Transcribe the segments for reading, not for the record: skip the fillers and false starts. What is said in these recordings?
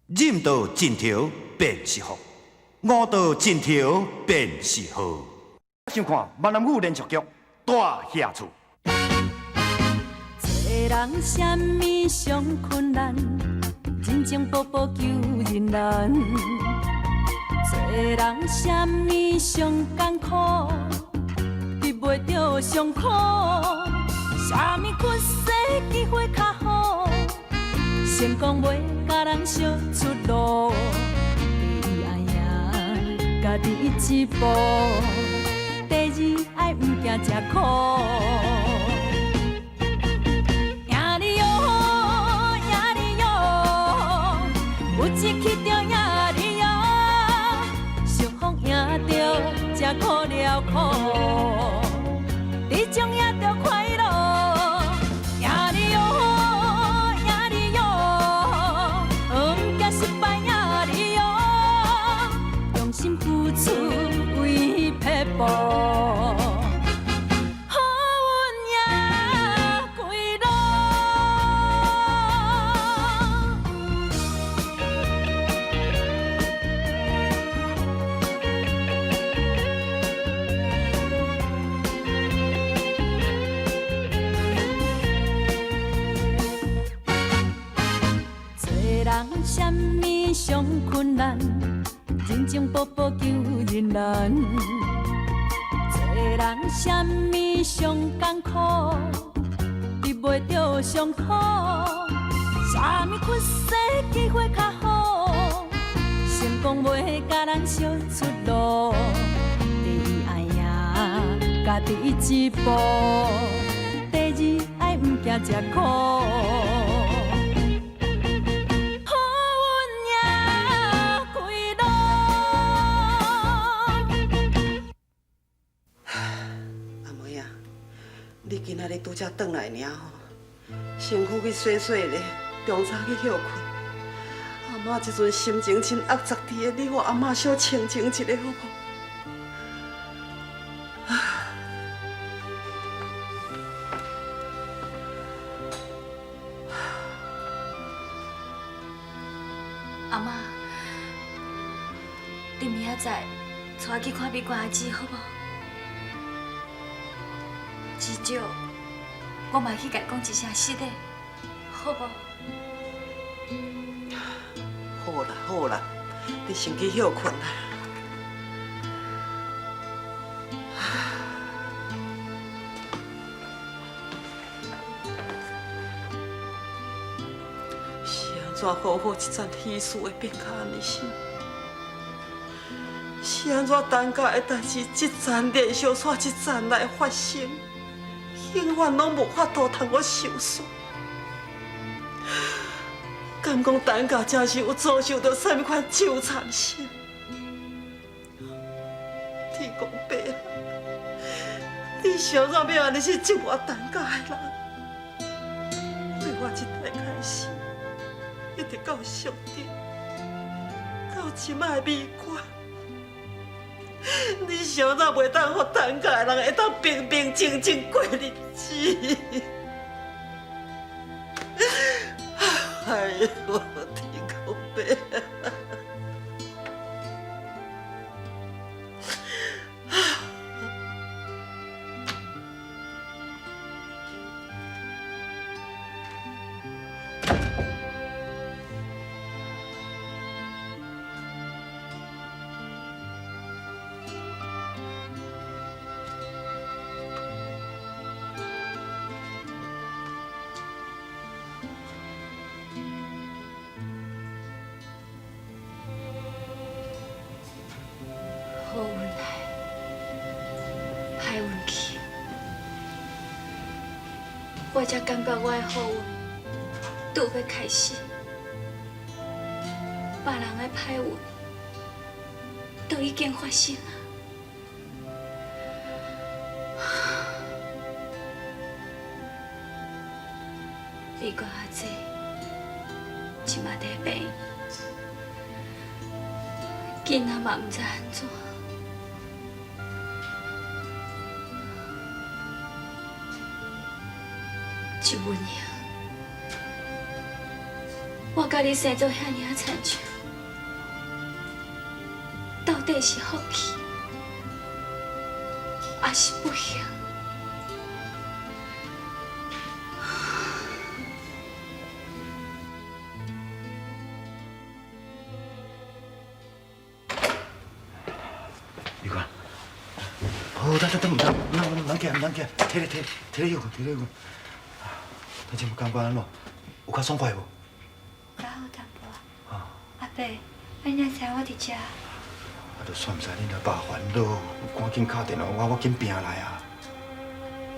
忍到盡頭便是福，悟到盡頭便是禍。想看閩南語連續劇《大俠厝》。做人啥物上困難，人情步步求人難。做人啥物上艱苦，得袂著上苦。啥物屈世機會較好，成功袂共人相出路。第一愛贏家己一步，第二愛毋驚食苦。贏你喲，贏你喲，有志氣就贏你喲，想風贏著才苦了苦，這種贏著快樂。贏你喲，贏你喲，毋驚失敗贏你喲，用心付出為撇步。好運贏歸路。做人啥物上困難，人情步步求人難。做人啥物上艱苦，得袂著上苦。啥物屈世機會較好，成功袂共人相出路。第一愛贏家己一步，第二愛毋驚食苦。好運贏歸路。阿妹啊，你今仔日拄才轉來爾吼，身軀去洗洗咧，中早去歇睏。阿嬤這陣心情真壓雜佇个，你予阿嬤小清靜一下好無？阿嬤，你明仔載帶我去看美冠阿姊好無？至少我嘛去共伊講一聲實的，好無？好啦好啦，你先去歇睏啦。是按怎好好一層喜事會變甲按呢心？是按怎陳家的代誌這層連續煞這層來發生，永遠攏無法度通我收拾。敢講陳家真是有遭受著啥物款糾纏心？天公伯啊，你想怎欲按呢去折磨陳家的人？對我這代開始，一直到小弟，到這擺的美冠，你想怎袂當予陳家的人會當平平靜靜過日子？哎喲，天公伯！好運來，歹運去，我才感覺我的好運拄欲開始，別人的歹運都已經發生啊！美國阿姐這馬佇病院，囡仔嘛毋知按怎。周文英，我共你生做遐爾仔親像，到底是福氣，抑是不幸？你看，哦，等等等，毋通，毋通，毋通起，毋通起，提咧提，提咧休困，提咧休困。头前有感觉按怎？有較爽快無？較好淡薄。阿伯，你哪知我佇遮？啊，就煞毋知恁阿爸煩惱，趕緊敲電話我，我緊拼來啊。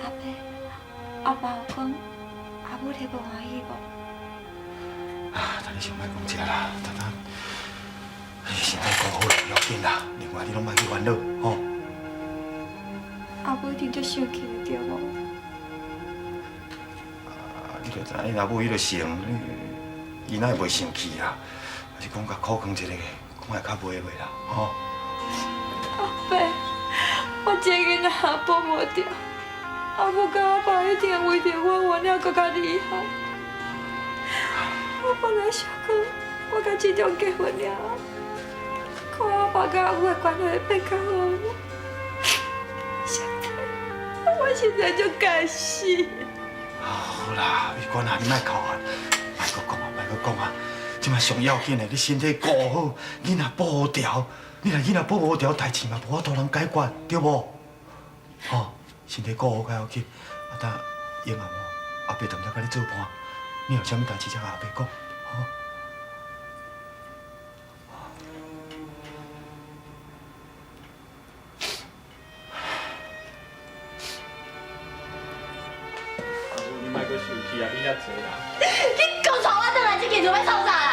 阿伯，阿爸有講阿母你無歡喜無？啊，等你先莫講這啦，等等，你身體顧好就要緊啦，另外你攏莫去煩惱，吼。阿母一定足生氣的對無？啊，你就知影阿母彼个性，伊哪會袂生氣啊？還是講較苦扛一下，看會較袂袂啦，吼。阿伯，我這个囡仔保無著，阿母佮阿爸一定為著我怨了閣較厲害。我本來想講，我佮志忠結婚了後，看阿爸佮阿母的關係會變較好無？現在我實在足該死。好啦，美娟啊，你莫哭啊，莫閣講啊，莫閣講啊。這擺上要緊的，你身體顧好，囡仔保無牢。你若囡仔保無牢，代誌嘛無法度人解決，對無？吼，身體顧好較要緊。啊，等英阿母、阿伯踮遮佮你做伴，你有啥物代誌才共阿伯講，吼。阿母，你莫閣生氣啊！你遐濟啦。你閣帶我轉來這間厝欲創啥啦？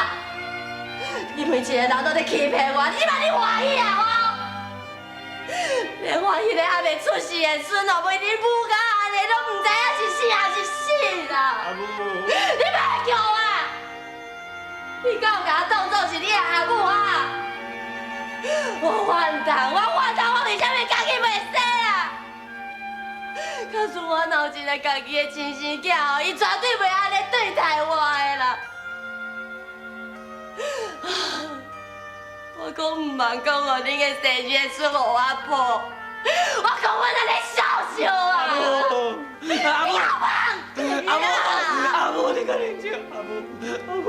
你每一个人都咧欺騙我，你嘛你歡喜啊？我連我彼个還袂出世的孫哦，為你母甲按呢，攏毋知影是死抑是死啦！阿母，你莫叫啊！你敢有共我當做是你的阿母啊？我反彈，我反彈，我為啥物家己袂生啊？假使我若有一个家己的親生囝哦，伊絕對袂按呢對待我的啦。我講毋茫講予恁的生日的孫予我抱，我講我哪咧笑笑啊！阿母，阿母，阿母，你較冷靜，阿母，阿母，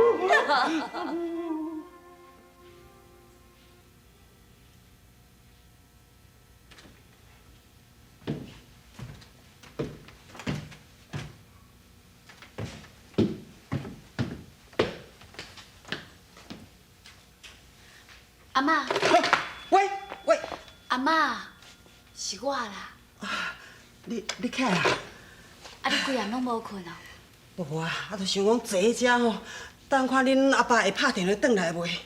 阿母。阿嬤，喂喂，阿嬤，是我啦。你起來啊？啊，你規暗攏無睏哦？無啊，啊，就想講坐佇遮吼，等看恁阿爸會拍電話轉來袂？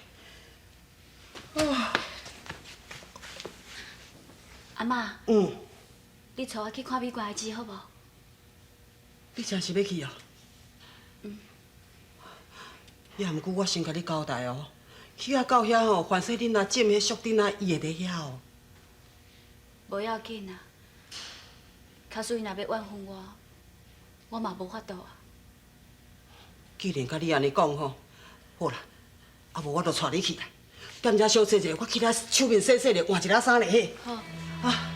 阿嬤，你帶我去看美國阿姊好無？你真是欲去哦？嗯。也毋過我先共你交代哦，去啊到遐吼，凡勢恁若種彼淑珍仔，伊會佇遐哦。無要緊啊，假使伊若欲怨恨我，我嘛無法度啊。既然共你按呢講吼，好啦，啊無我就帶你去啦。踮遮小坐者，我去遐手面洗洗咧，換一下衫咧嘿。好。啊。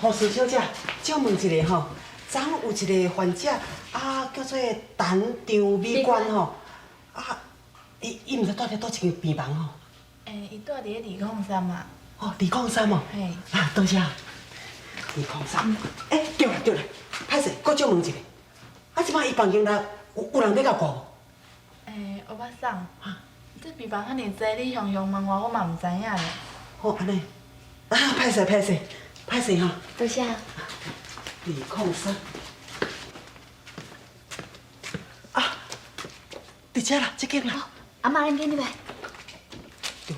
護士小姐，借問一下吼，昨昏有一個患者啊，叫做陳張美娟吼，啊，伊毋知蹛佇佗一間病房吼？欸，伊蹛佇咧203啊。哦，203哦。嘿。啊，多謝。203。欸，對啦對啦，歹勢，閣借問一下，啊，這擺伊房間內有人佇共看無？欸，歐巴桑，這病房遐爾濟，你雄雄問我，我嘛毋知影咧。好，按呢，啊，歹勢歹勢。歹勢吼，多謝。203。啊，佇遮啦，這間啦。阿嬤，咱緊入來。對。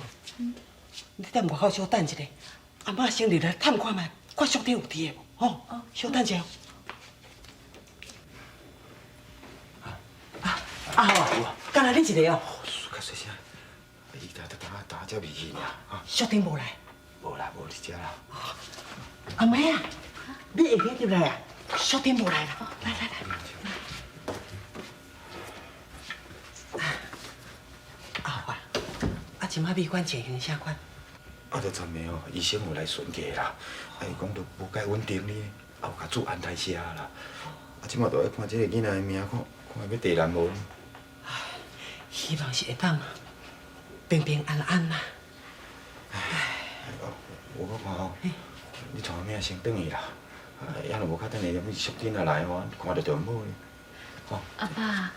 你踮外口小等一下，阿嬤先入來探看覓，看淑珍有佇的無？吼，小等一下。阿豪啊，敢若你一个哦？較細聲，伊逐逐逐逐才未去爾，哈。淑珍無來。無啦，無佇遮啦。阿妹啊，你會記入來啊？淑珍無來啦，來來來。阿豪啊，啊，這擺美娟情形啥款？啊，就昨暝哦，醫生有來巡過啦，啊，伊講都無介穩定呢，啊，有共注安胎射啦。啊，這擺就愛看這個囡仔的命，看看欲地難無。希望是會當平平安安啦。我閣看吼，你帶阿妹先轉去啦，啊，抑若無較等下淑珍若來吼，看著就毋好呢。吼。阿爸，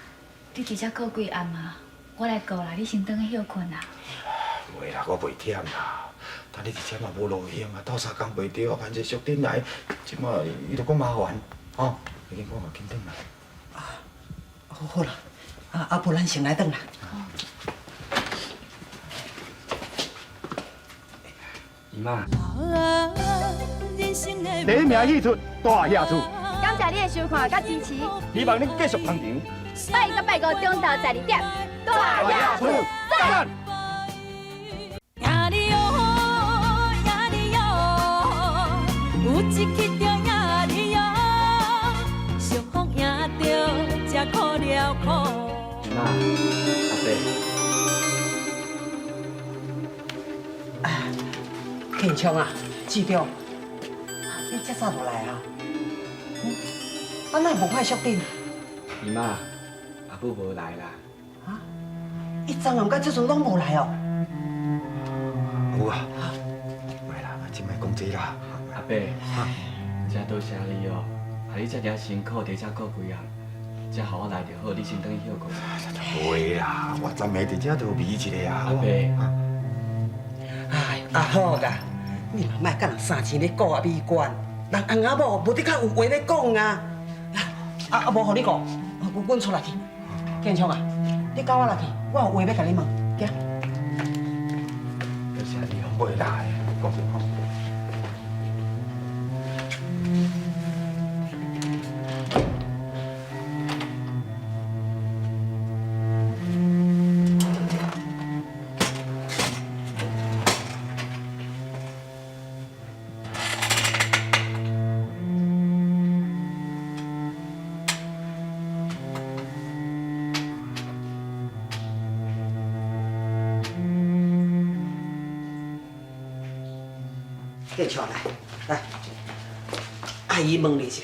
你佇遮顧幾暗啊？我來顧啦，你先轉去歇睏啦。袂啦，我袂忝啦。但你佇遮嘛無路用啊，鬥相共袂著啊。反正淑珍來，這擺伊就閣麻煩，吼。你緊趕快緊轉來。好，好啦，啊啊，無咱先來轉啦。姨媽。第一名戲出大額厝。感謝你的收看佮支持，希望恁繼續捧場。拜一佮拜五中晝12點，大額厝讚。贏你哦，贏你哦，有一去就贏你哦，相逢贏著才苦了苦。姨媽，阿伯。建昌啊，志中，你這早就來啊？啊，哪無看淑珍？姨媽，阿母無來啦。啊？伊昨暗到這陣攏無來哦。阿母啊，袂啦，這莫講這啦。阿伯，真多謝你哦，害你這爾辛苦佇遮顧幾暗，才予我來就好，你先轉去歇睏。袂啦，我昨暝佇遮就糜一下啊。阿伯。哎，阿好啦，你嘛莫佮人三錢咧顧啊美娟，人翁仔某無得較有話咧講啊。啊啊，無予你顧，阮出來去。建昌啊，你佮我來去，我有話欲共你問，行。多謝你哦。袂啦，講講。建昌來，來，阿姨問你一下，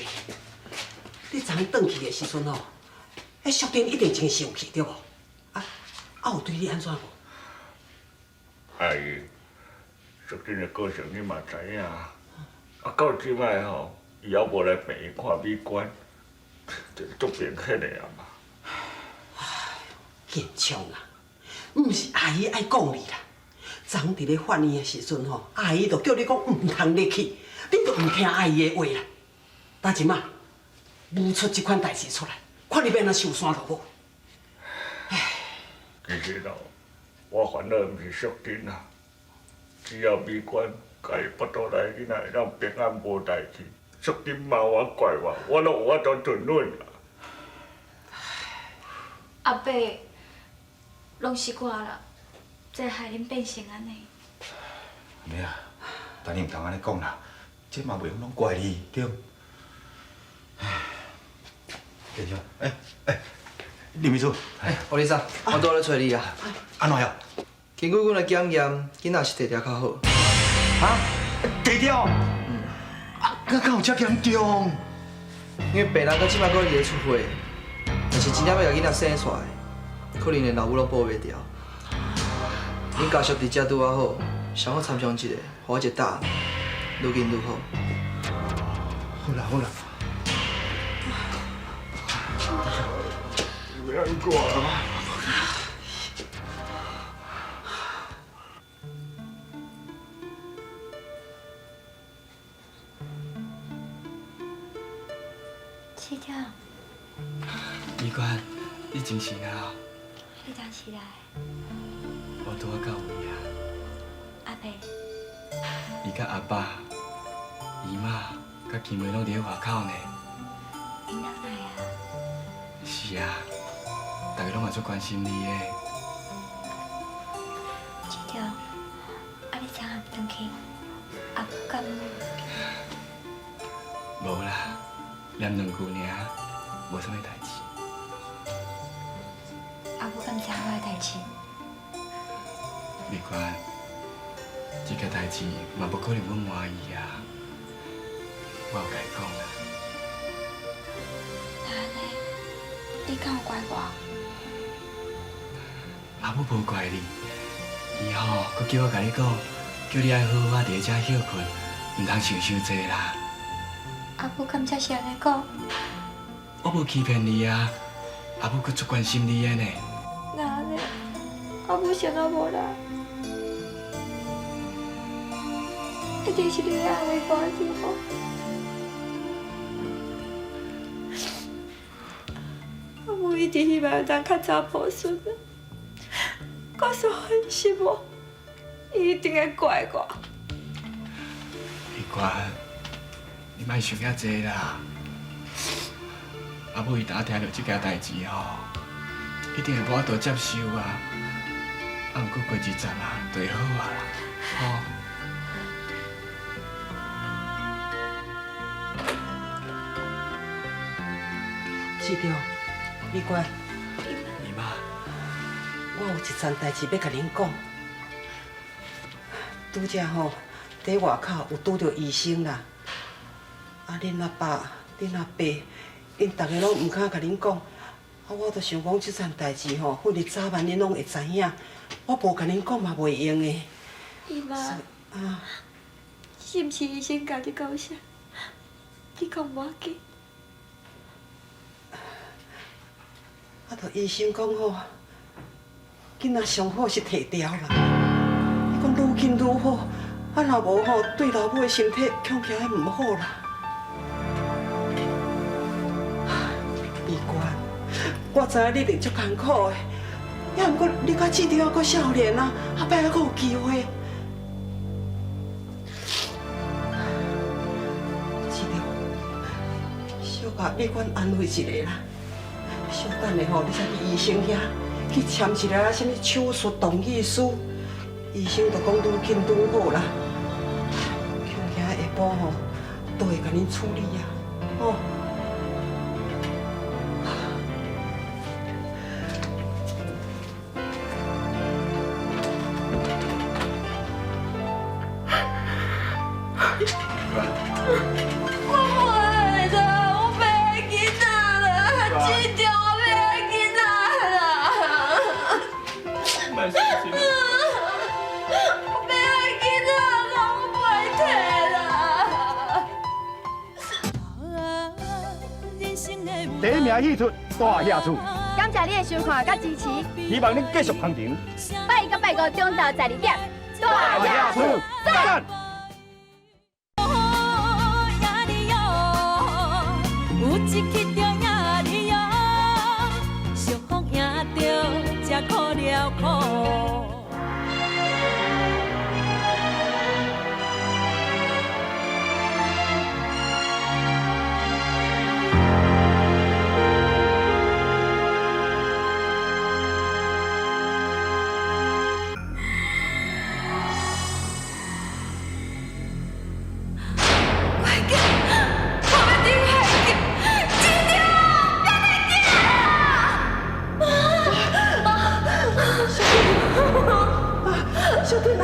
你昨昏轉去的時陣吼，彼淑珍一定真生氣對無？啊啊，有對你按怎無？阿姨，淑珍的個性你嘛知影，啊到這擺吼，伊猶無來病院看美娟，這足明顯的啊嘛。建昌啊，毋是阿姨愛講你啦。昨昏佇咧法院的時陣吼，阿姨就叫你講毋通入去，你就毋聽阿姨的話啦。但這擺舞出這款代誌出來，看你欲按怎收山就好。其實咯，我煩惱毋是淑珍啊，只要美娟共伊腹肚內囡仔會當平安無代誌，淑珍罵我怪我，我攏有法度吞忍啦。阿伯，攏是我啦。才害恁變成按呢。妹啊，但你毋通按呢講啦，這嘛袂用攏怪你，對毋？建昌，欸欸，林秘書，欸，胡醫生，我拄仔咧揣你啊。按怎樣？根據阮的檢驗，囡仔是地條較好。哈？地條？嗯。啊，敢有遮嚴重？因為病人到這擺閣佇咧出血，若是真正欲共囡仔生出來，可能連老母攏保袂牢。恁家屬佇遮拄仔好，雙方參詳一下，予我一個答案，愈緊愈好。好啦好啦。欲按怎啊？志強。美娟，你精神啊？你當時來？我拄仔到位啊。阿伯。伊佮阿爸、姨媽、佮金梅攏佇咧外口呢。𪜶人來啊？是啊，大家攏嘛足關心你的。志中，啊你昨暗轉去，阿母敢？無啦，念兩句爾，無啥物代誌。阿母敢知影我的代誌？美娟，這件代誌嘛無可能阮瞞伊啊，我有共伊講啦。那按呢，你敢有怪我？阿母無怪你，伊吼閣叫我共你講，叫你愛好好仔佇遮歇睏，毋通想傷濟啦。阿母敢才是按呢講？我無欺騙你啊，阿母閣足關心你的呢。那按呢，阿母啥都無來，一定是你安慰我對無？阿母一直希望當較早抱孫啊，我煞很失望，伊一定會怪我。美娟，你莫想遐濟啦。阿母伊當聽著這件代誌吼，一定會無法度接受啊。啊，毋過過一陣啊，就會好啊啦，吼。志中，美娟，姨媽，我有一層代誌欲共恁講。拄才吼，佇外口有拄著醫生啦。啊，恁阿爸、恁阿伯，𪜶逐个攏毋敢共恁講。啊，我就想講這層代誌吼，反正早晚恁攏會知影。我無共恁講嘛袂用的。姨媽，啊，是毋是醫生共你講啥？你講無要緊。啊，就醫生講吼，囡仔上好是提掉啦。伊講愈緊愈好，啊若無吼，對老母的身體恐驚會毋好啦。美娟，我知影你一定足艱苦的，也毋過你佮志中猶閣少年啊，後擺猶閣有機會。志中，小共美娟安慰一下啦。小等下吼，你才去醫生遐去簽一个啥物手術同意書，醫生就講愈緊愈好啦。恐驚下晡吼都會共恁處理啊，吼。我無愛啦，我袂愛囡仔啦，志中，我袂愛囡仔啦。莫傷心。我袂愛囡仔啦，我不愛提啦。第一名戲出大廈厝，感謝你的收看佮支持，希望恁繼續捧場。拜一佮拜五中晝12點，大廈厝讚。有一去就赢你哟，相逢赢著才苦了苦。快紧，我欲顶海去，志中，别来小弟啊，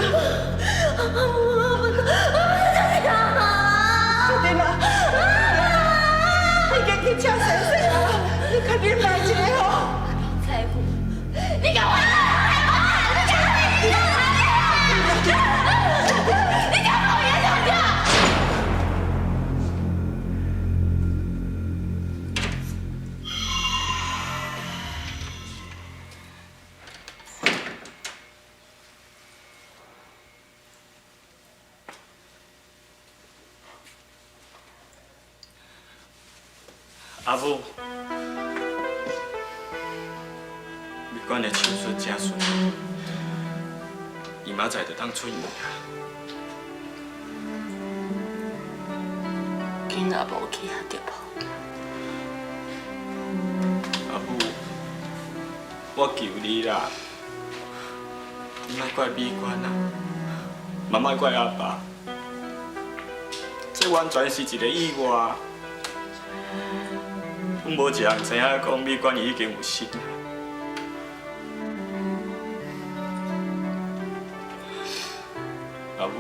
小弟啊，你紧去请先生啊！你较忍耐一下吼。财富，你共我你共我爷讲掉！阿母，美娟的手術誠順利，伊明仔載就當出院啊。囡仔無去啊，對無？阿母，我求你啦，你莫怪美娟啊，嘛莫怪阿爸，這完全是一個意外。阮無一人知影講美娟伊已經有身。阿母，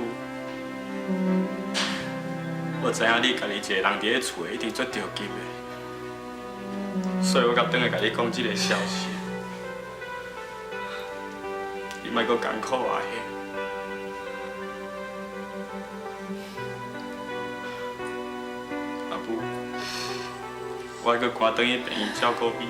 我知影你家己一個人佇咧厝內一定足著急的，所以我才轉來共你講這個消息。你莫閣艱苦啊！阿母，我愛閣趕轉去病院照顧美娟。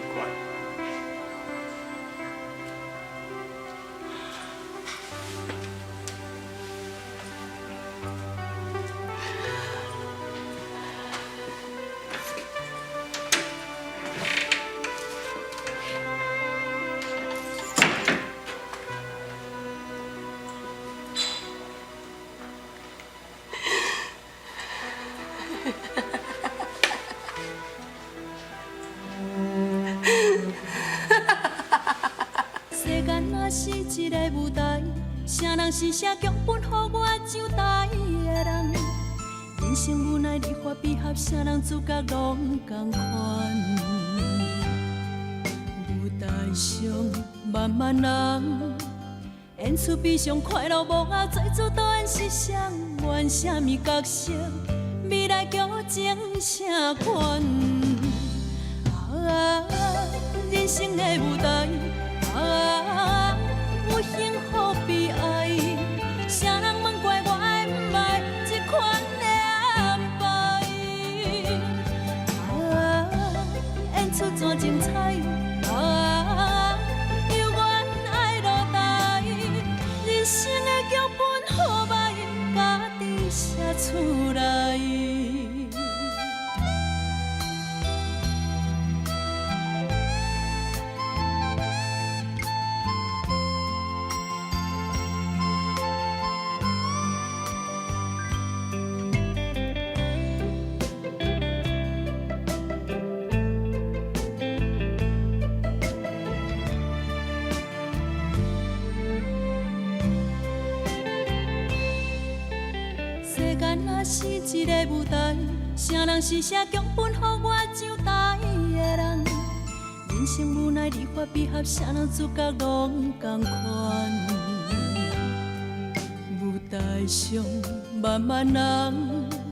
世間若是一個舞台，啥人是寫劇本予我上台的人？人生無奈離合悲合，啥人主角攏仝款。舞台上漫漫人，演出悲傷快樂幕後，最主導演是誰？演啥物角色？未來劇情啥款？啊，人生的舞台。啊，有幸福悲哀，啥人問怪我愛毋愛這款的安排？啊，演出怎精彩？啊，猶原愛落台，人生的劇本好歹，家己寫出來。世間若是一個舞台，啥人是寫劇本予我上台的人？人生無奈離合悲合，啥人主角攏仝款。舞台上漫漫人，